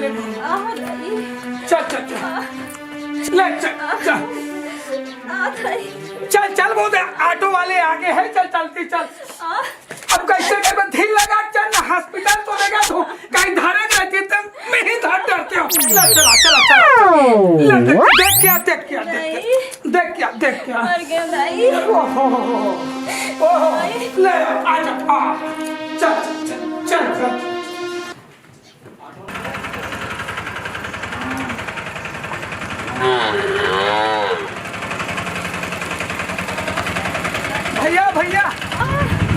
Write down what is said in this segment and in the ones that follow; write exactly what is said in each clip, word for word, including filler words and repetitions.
आ, दाई। चल, चल, चल। ले, चल, चल। आ, दाई। चल, चल, बहुत ऑटो वाले आगे हैं, चल, चलती चल। आ। अब कैसे करबे? धीर लगा, चल ना, हॉस्पिटल तो लेगा तू, कहीं धरे रहती तो मैं ही धर डरते हो। चल, चला, चला, चला। ले, देख, देख क्या, देख क्या, देख क्या, नहीं। देख क्या, देख क्या। मर गया, दाई। ओहो, ओहो, ओहो। दाई। ले, आ जा, आ। चल, चल, चल, चल, चल। भैया, भैया,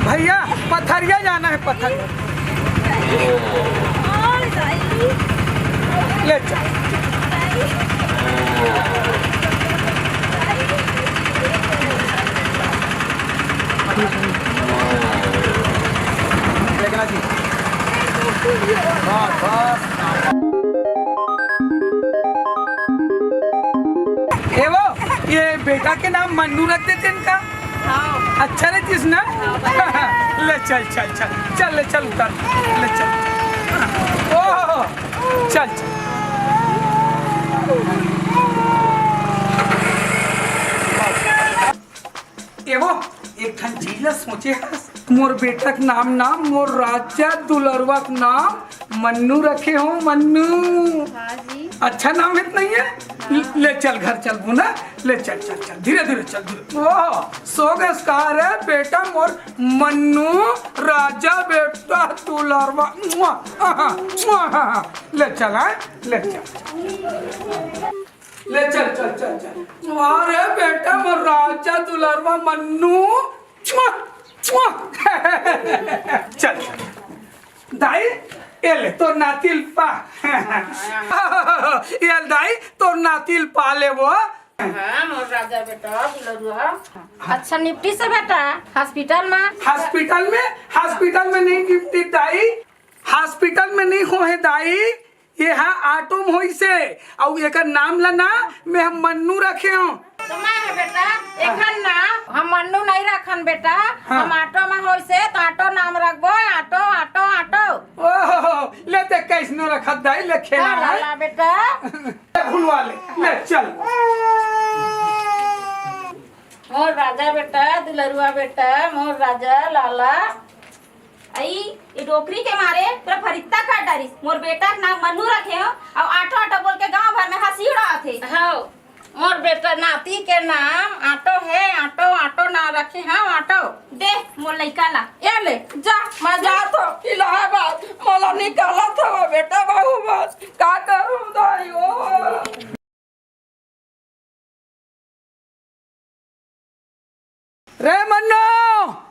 भैया, पथरिया जाना है, पथरिया। ले चल। देखना जी। बस, बस। ए वो, ये बेटा के नाम मन्नू रख देते इनका। हाँ। अच्छा रहतीस ना? हाँ, बढ़िया। ले चल, चल, चल, चल, ले चल, उतर, ले चल। ओह, चल, चल। ए वो, एक ठन चीज ला सोचे हस? मोर बेटा के नाम ना, मोर राजा दुलरवा के नाम मन्नू रखे हो, मन्नू। हाँ जी। अच्छा नाम है, नहीं है? हाँ। ले चल, घर चलबो ना, ले चल, चल, चल, धीरे धीरे चल, धीरे। ओह, सो गस का रे बेटा मोर मन्नू, राजा बेटा दुलरवा। मुआ, आहा, मुआ, आहा। ले चल, हाँ, ले चल। ले चल, चल, चल, चल। अरे बेटा, मोर राजा दुलरवा मन्नू। चुआ, चुआ। चल, चल। दाई, ए ले, तोर नाती ल पा। ए ले दाई, तोर नाती ल पा ले वो। हाँ, मोर राजा बेटा, दुलरुआ। अच्छा, निपटी से बेटा, हॉस्पिटल में? हॉस्पिटल में, हॉस्पिटल में नहीं निपटी दाई, हॉस्पिटल में नहीं हो है दाई। ये हा ऑटो म होइसे, अउ एकर नाम ला ना मैं ह मन्नू रखे हंव। तो मैं ह बेटा, एखर नाम हम मन्नू नहीं रखन बेटा, हाँ। हम ऑटो म होइसे तो ऑटो नाम रखबो, ऑटो, ऑटो, ऑटो। ओहो, ले ते कैसनो रखत दाई, ले खेला हाँ, है। लाला बेटा। ले खुलवा ले, ले चल। मोर राजा बेटा, दुलरुआ बेटा, मोर राजा लाला। अई, ये डोकरी के मारे पूरा फरित्ता कर डारिस। मोर बेटा के नाम मन्नू रखे हो, अउ आटो आटो बोल के गांव भर में हंसी उड़ावत हे। हव, मोर बेटा नाती के नाम आटो हे, आटो, आटो नाम रखे हव, आटो। दे मोर लइका ला। ए ले, जा, मैं जात हव इलाहाबाद, मोला निकालत हव बेटा, बाबू बस, का करूं दाई ओ। रे मन्नो,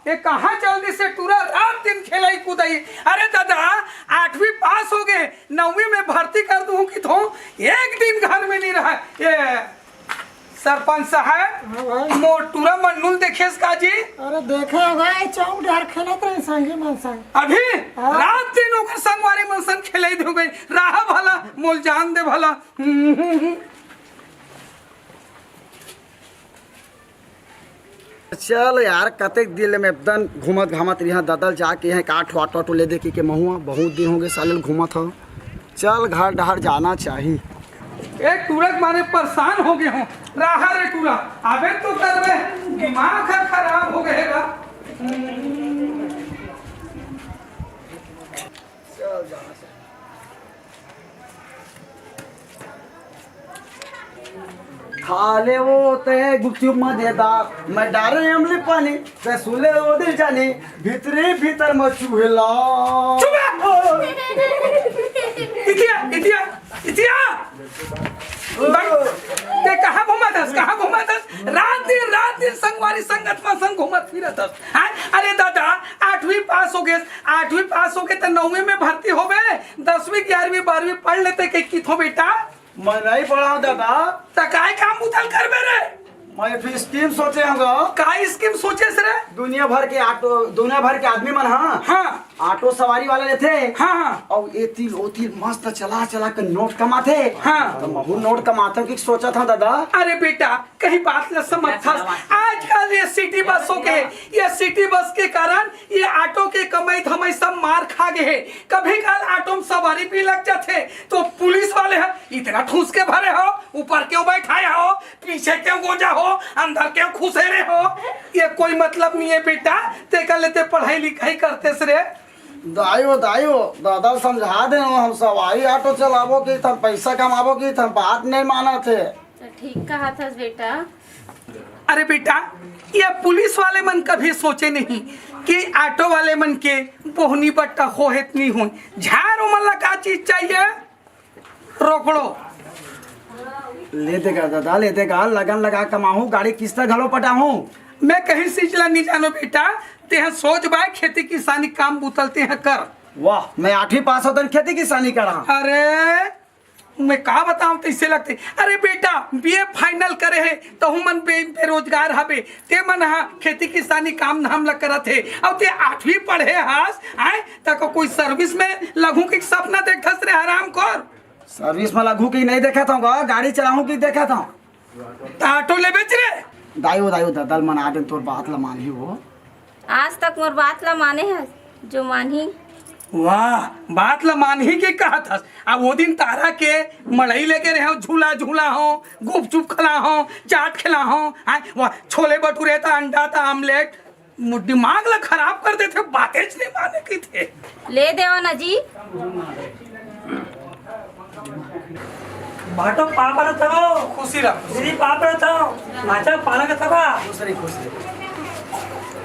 ये कहाँ चल दिस हे टूरा? रात दिन खेलई कूदई। अरे दादा, आठवीं पास हो गे, नौवीं में भर्ती कर दूं कि थो, एक दिन घर में नहीं रहा। ये सरपंच साहब, हाँ भाई। मोर टूरा मन्नू ल देखेस का जी? अरे देखे होगा, ये चौक डहर खेलत रहे संगी मन संग। अभी हाँ। रात दिन ओकर संगवारी मन संग खेलई दे गई। रहा भला, मोल जान दे भला। चल यार, कतेक दिन ले मैं एकदम घूमत घामत रिहा ददल जाके, यहाँ का ठो ऑटो ऑटो ले दे के, के महुआ बहुत दिन हो गए साले ल घूमत हव। चल घर डहर जाना चाही। ए टूरा के मारे परेशान हो गए हो। रहा रे टूरा, अबे तो कर रे, दिमाग ह खराब हो गए गा। चल जाना चाही। खा ले वो ते गुपचुप म देदा, मैं डारे अमली पानी, ते सुले वो दिल जानी, भीतरी भीतर म चूहेला। चुप रह! इतिया, इतिया, इतिया! बन-, ते कहाँ घूमत हस? कहाँ घूमत हस? रात दिन, रात दिन संगवारी संगत म संग घूमत फिरत हस। हाँ? अरे दादा, आठवीं पास हो गए, आठवीं पास हो गए त नौवीं में भर्ती होबे, दसवीं, ग्यारहवीं, बारहवीं पढ़ लेते के किथो बेटा। मैं नहीं पढ़ा दादा। त काय काम बुतल करबे रे? मैं फिर स्कीम सोचे हूँ गा। काय स्कीम सोचे से रे? दुनिया भर के ऑटो, दुनिया भर के आदमी मन, हाँ। हाँ। ऑटो सवारी वाला लेथे। हाँ, हाँ। अउ एती ओती मस्त चला चला के नोट कमाथे। हाँ। त महू नोट कमाथंव कि सोचत हंव दादा। अरे बेटा, कहीं बात ल समझथस। आजकल ये सिटी बस हो गे, ये सिटी बस के कारण ये ऑटो के कमई धमई सब मार खा गे हे। कभी काल ऑटो म सवारी भी लग जाथे, तो पुलिस वाले ह इतना ठूस के भरे हो, ऊपर क्यों बैठाए हो, पीछे क्यों गोंजा हो, अंदर क्यों खुसेरे हो? ये कोई मतलब नहीं है बेटा, तेकर ले ते पढ़ाई लिखाई करतेस रे। दाई हो, दाई हो, दादा ल समझा दे हो, हम सवारी ऑटो चलाबो कहिथन, पैसा कमाबो कहिथन, बात नहीं मानत हे। तो ठीक कहत हस बेटा। अरे बेटा, ये पुलिस वाले मन कभी सोचे नहीं कि ऑटो वाले मन के बोहनी बट्टा होहे त नहीं होय। झार ओमन ला का चीज चाहिए? रोकड़ो। ले दे गा दादा, ले दे गा, लगन लगा कमाहूं, गाड़ी किस्त घलो पटाहूं। मैं कहीं चीज ला नहीं जानो बेटा, तेह सोच बाय खेती किसानी काम बूता ल तेह कर। वाह, मैं आठवीं पास होतन खेती किसानी करा। अरे, मैं का बताऊं, तैसे लगथे। अरे बेटा, बीए फाइनल करे हे, तहू मन बे-, बेरोजगार हबे, ते मन ह खेती किसानी काम धाम ल करत हे, अउ ते आठवीं पढ़े हस, आय, त का कोई सर्विस में लगहूं के सपना देखथस रे हरामखोर? सर्विस में लगहूं कि नहीं देखत हंव गा, गाड़ी चलाहूं कि देखत हंव। त ऑटो लेबेच रे। दाई हो, दाई हो, दादा ल मना देन, तोर बात ल मानही वो। आज तक मोर बात ल माने हस, जो मानही। वाह, बात ल मानही के कहत हस। आ वो दिन तारा के मड़ई लेके रहे हो, झूला झूला हो, गुपचुप खिला हो, चाट खिला हो, आय, वाह, छोले भटूरे त अंडा त आमलेट, मो-, दिमाग ल खराब कर देथे, बातेच नहीं माने कहिथे। ले देवा ना जी। भाटो पाप रहत हो। खुशी रह। दीदी पाप रहत हो। भाचा पालक रहत हो। खुश रही, खुश रही।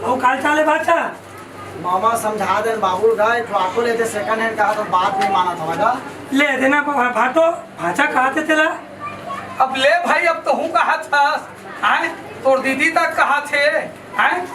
वो काल चाले भाचा। मामा समझा देन बाबू गा, एक ठो ऑटो लेते सेकंड हैंड कहा तो बात नहीं मानत हवय गा। ले देना भा-, भाटो, भाचा कहा थे तेला। अब ले भाई, अब तो हूँ कहा था, आय, तोर दीदी तक कहा थे, हैं?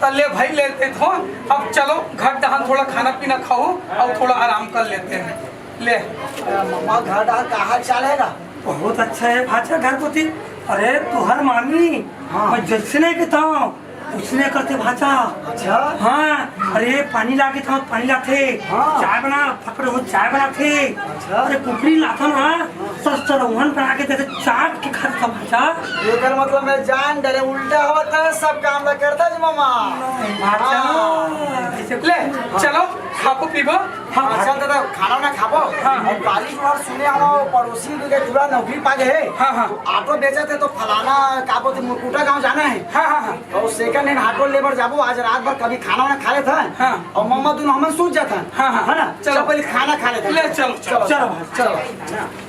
त ले भाई, लेते थो। अब चलो, घर डहान थोड़ा खाना पीना खाओ और थोड़ा आराम कर लेते हैं। ले। अरे मम्मा, घर डहान का हाल चाल है गा? बहुत अच्छा है भाचा, घर कोती। अरे, तुहर मामी, हाँ। मैं जैसने के था, उसने करते भाचा। अच्छा? हाँ, अरे, पानी लाके था, पानी लाथे। हाँ। चाय बना, फकड़ हो, चाय बनाथे। अच्छा। अरे, कुकरी लाथन, हाँ। सर सरौहन बना के देथे, चाट के खाथे सब भाचा। एकर मतलब मैं जान डरे, उल्टा होवत है, सब काम ला करता जी मामा। नहीं, भाचा। हाँ। ऐसे ले, हाँ। चलो, खाबो पीबो। हाँ। अच्छा दादा, खाना ना खाबो। हाँ। और काली को और सुने हमारा वो पड़ोसी भी के पूरा नौकरी पा गए है। हाँ, हाँ। तो ऑटो बेचत है तो फलाना का बोलते मुरकुटा गांव जाना है। हाँ, हाँ, हाँ। और सेकंड हैंड ऑटो लेबर जाबो, आज रात भर कभी खाना वाना खा लेता है। हाँ। और मम्मा दोनों हमन सूत जाता है। हाँ, हाँ। है ना? चलो। चलो पहले खाना खा लेते हैं। ले, चलो, चलो। चलो, चलो। चलो।